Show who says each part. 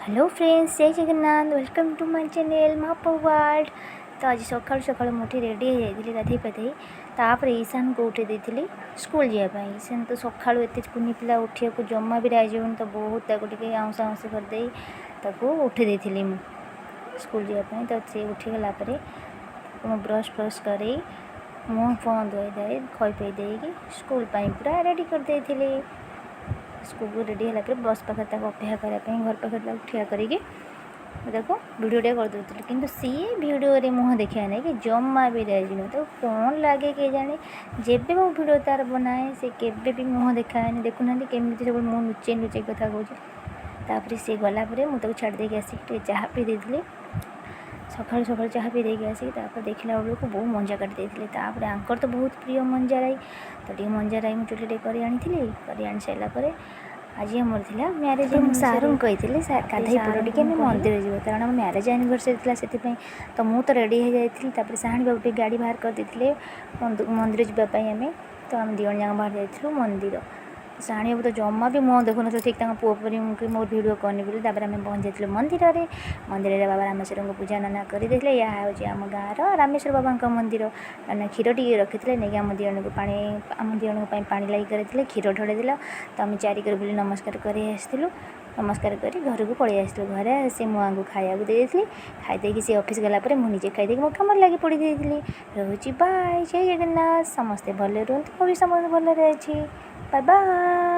Speaker 1: Hello friends, Jay Jagannath. Welcome to my channel Mahaprabhu world. ତ ଆଜି ସକାଳୁ ସକାଳୁ ମୁଁ ଉଠି ରେଡ଼ି ହେଇଯାଇଥିଲି ଗାଧେଇ ପାଧେଇ। ତାପରେ ଈଶାନକୁ ଉଠେଇ ଦେଇଥିଲି ସ୍କୁଲ ଯିବା ପାଇଁ। ଈଶାନ ତ ସକାଳୁ ଏତେ କୁନି ପିଲା, ଉଠିବାକୁ ଜମା ବି ରାଜି ହେଉନି। ତ ବହୁତ ତାକୁ ଟିକେ ଆଉଁସା ଆଉଁସି କରିଦେଇ ତାକୁ ଉଠେଇ ଦେଇଥିଲି ମୁଁ ସ୍କୁଲ ଯିବା ପାଇଁ। ତ ସେ ଉଠିଗଲା ପରେ ମୁଁ ବ୍ରସ୍ ଫ୍ରସ୍ କରେଇ, ମୁହଁ ଫୁହଁ ଧୋଇ ଧାଇ, ଖୋଇ ପେଇ ଦେଇକି ସ୍କୁଲ ପାଇଁ ପୁରା ରେଡ଼ି କରିଦେଇଥିଲି। ସ୍କୁଲ ରେଡ଼ି ହେଲା ପରେ ବସ୍ ପାଖରେ ତାକୁ ଅପେକ୍ଷା କରିବା ପାଇଁ ଘର ପାଖରେ ତାକୁ ଠିଆ କରିକି ମୁଁ ତାକୁ ଭିଡ଼ିଓ କରିଦେଉଥିଲି। କିନ୍ତୁ ସିଏ ଭିଡ଼ିଓରେ ମୁହଁ ଦେଖିବା ନେଇକି ଜମା ବି ରାଜି ନୁହଁ। ତାକୁ କ'ଣ ଲାଗେ କେଜାଣି, ଯେବେ ମୁଁ ଭିଡ଼ିଓ ତା'ର ବନାଏ, ସେ କେବେ ବି ମୁହଁ ଦେଖାଏନି। ଦେଖୁନାହାନ୍ତି, କେମିତି ସବୁବେଳେ ମୁହଁ ଲୁଚେଇ ଲୁଚେଇ କଥା କହୁଛି। ତାପରେ ସିଏ ଗଲା ପରେ ମୁଁ ତାକୁ ଛାଡ଼ି ଦେଇକି ଆସିକି ଟିକେ ଚାହା ପିଇ ଦେଇଥିଲି। ସକାଳୁ ସକାଳୁ ଚାହା ପିଇ ଦେଇକି ଆସିକି ତାପରେ ଦେଖିଲା ବେଳକୁ ବୋଉ ମଞ୍ଜା କାଟି ଦେଇଥିଲେ। ତାପରେ ୟାଙ୍କର ତ ବହୁତ ପ୍ରିୟ ମଞ୍ଜା ରାଇ, ତ ଟିକେ ମଞ୍ଜା ରାଇ ମୁଁ ଚୁଲିରେ କରି ଆଣିଥିଲି। କରି ଆଣି ସାରିଲା ପରେ ଆଜି ଆମର ଥିଲା ମ୍ୟାରେଜ୍। ମୁଁ ସାର୍ଙ୍କୁ କହିଥିଲି, ସାର୍, ଗାଧୋଇ ପଡ଼ ଟିକେ, ଆମେ ମନ୍ଦିର ଯିବା, କାରଣ ଆମ ମ୍ୟାରେଜ୍ ଆନିଭର୍ସରୀ ଥିଲା ସେଥିପାଇଁ। ତ ମୁଁ ତ ରେଡ଼ି ହେଇଯାଇଥିଲି। ତାପରେ ସାହାଣୀ ବାବୁ ଟିକେ ଗାଡ଼ି ବାହାର କରିଦେଇଥିଲେ ମନ୍ଦିର ଯିବା ପାଇଁ। ଆମେ ତ ଆମେ 2 ଜଣ ଯାକ ବାହାରି ଯାଇଥିଲୁ ମନ୍ଦିର। ସାହାଣୀ ବାବୁ ତ ଜମା ବି ମୁହଁ ଦେଖୁନଥିଲେ, ଠିକ୍ ତାଙ୍କ ପୁଅ ପରି, ମୁଁ କି ମୋର ଭିଡ଼ିଓ କରନି ବୋଲି। ତାପରେ ଆମେ ପହଞ୍ଚି ଯାଇଥିଲୁ ମନ୍ଦିରରେ। ମନ୍ଦିରରେ ବାବା ରାମେଶ୍ୱରଙ୍କୁ ପୂଜା ନନା କରିଦେଇଥିଲେ। ଏହା ହେଉଛି ଆମ ଗାଁର ରାମେଶ୍ୱର ବାବାଙ୍କ ମନ୍ଦିର। ନନା କ୍ଷୀର ଟିକେ ରଖିଥିଲେ, ନେଇକି ଆମ 2 ଜଣଙ୍କୁ ପାଣି, ଆମ 2 ଜଣଙ୍କ ପାଇଁ ପାଣି ଲାଗି କରିଥିଲେ। କ୍ଷୀର ଢଳେଇଦେଲା। ତ ଆମେ ଚାରିକର ବୁଲି ନମସ୍କାର କରି ଆସିଥିଲୁ। ନମସ୍କାର କରି ଘରକୁ ପଳେଇ ଆସିଥିଲୁ। ଘରେ ଆସି ମୁଁ ୟାଙ୍କୁ ଖାଇବାକୁ ଦେଇଦେଇଥିଲି। ଖାଇ ଦେଇକି ସେ ଅଫିସ୍ ଗଲା ପରେ ମୁଁ ନିଜେ ଖାଇଦେଇକି ମୋ କାମରେ ଲାଗି ପଡ଼ିଯାଇଥିଲି। ରହୁଛି, ବାଏ, ଜୟ ଜଗନ୍ନାଥ। ସମସ୍ତେ ଭଲରେ ରୁହନ୍ତୁ, ମୁଁ ବି ସମସ୍ତେ ଭଲରେ ଅଛି। Bye bye.